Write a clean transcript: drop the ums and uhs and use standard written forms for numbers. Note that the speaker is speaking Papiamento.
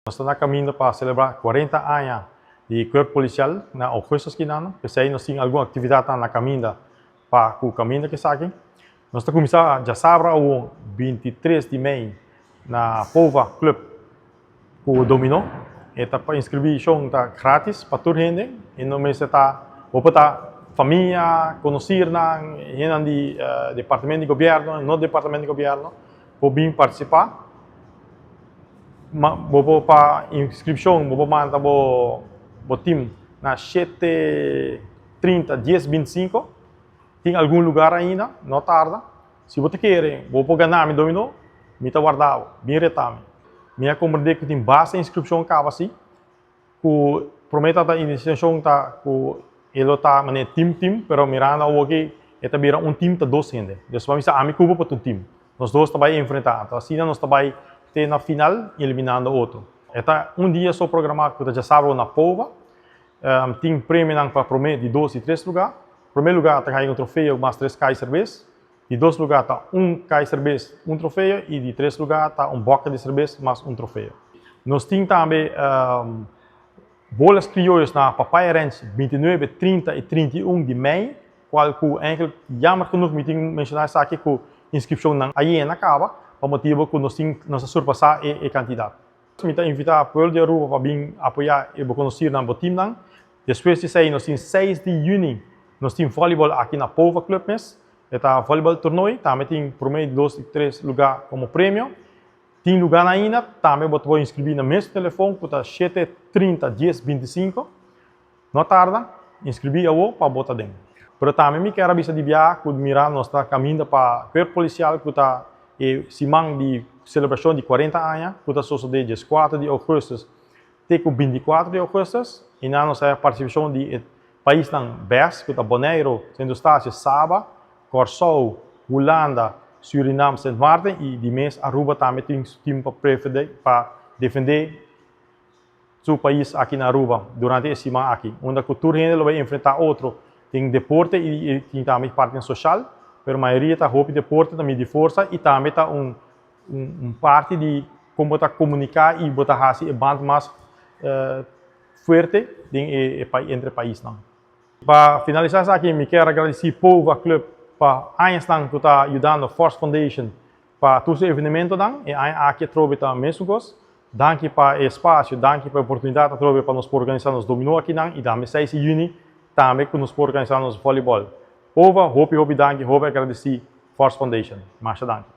Nos ta na caminda pa celebra 40 aña di Cuerpo Policial na augustus kinano. P'esey nos tin algun actividadnan na caminda pa cu caminda cu esaki. Nos ta cuminsa djasabra awor 23 di mei na Pova Club cu Domino. E ta pa inscribicion ta gratis pa tur hende y no mester ta bo por ta famia, conocirnan, hendenan di departamento di gobierno, no departamento di gobierno por bin participa. Bo por pa inscripcion bo por manda bo bo team na 7:30 10:25. Tin algun lugar ainda, no tarda. Si bo ta kere bo por gana mi domino, mi ta warda bo, bin reta mi. Mi a comprende cu tin basta inscripcion caba si. Ku promé ta ta inisiashon ta ku e lo ta manera team team, pero mirando awoki e ta bira un team ta dos hende. Dus pa mi sa ami ku bo por ta un team. Nos dos ta bai enfrentá. Anto asina nos ta bai te na final eliminando otro. E ta un dia so programá ku ta djasabro na Pova. Tin premionan pa promé, di dos i tres lugá. Promé lugá ta haña un trofeo mas tres kai serbes. Di dos lugá ta un kai serbes, un trofeo i di tres lugá ta un bòke di serbes mas un trofeo. Nos tin tambe bolas krioyos na Papaya Ranch 29, 30 i 31 di mei, kual ku eigenlijk jammer genoeg mi tin menshoná esaki ku inskripshonnan a yena kaba pa motibu ku nos tin nos a surpasá e kantidat. Mi ta invitá pueblo di Aruba pa bin apoyá e bo konosirnan, bo timnan. Despues di esei nos tin 6 di yüni nos tin vòlibòl aki na Pova Club mes. E ta vòlibòl tornooi, tambe tin promé, di dos i tres lugá komo premio. Tin lugánan ainda, tambe bo ta por inskribí na mes telefòn ku ta shete 30 dies 25. No tarda, inskribí awor pa bo ta den. Pero tambe mi kier a bisa di biaha ku mira nos ta kaminda pa Cuerpo Policial ku ta e siman di selebrashon di 40 aña ku ta sosodé 14 di ougùstùs te ku 24 di ougùstùs i nan nos haya partisipashon di e paisnan bes ku ta Boneiru, Sint Eustatius, Saba, Kòrsou, Hulanda, Surinam, Sint Maarten i di mes Aruba tambe tin su tim pa pa defendé su pais aki na Aruba durante e siman aki, unda cu tur hende lo bay enfrenta otro den deporte y tin tambe partinan social, pero mayoria ta hopi deporte ta midi forsa y tambe ta un un parti di con bo ta comunica y bo ta haci e band mas fuerte den e entre paisnan. Pa finalisa esaki mi kier a gradici Pova Club pa añasnan cu ta yudando Force Foundation pa tur su evenementonan. E aña aki atrobe ta mesun cos. Danki pa e espacio, danki pa e oportunidad atrobe pa nos por organisa nos dominó akinan y tambe 6 di juni tambe cu nos por organisa nos volleyball. Pova, hopi hopi danki, hopi agradeci Force Foundation. Masha danki.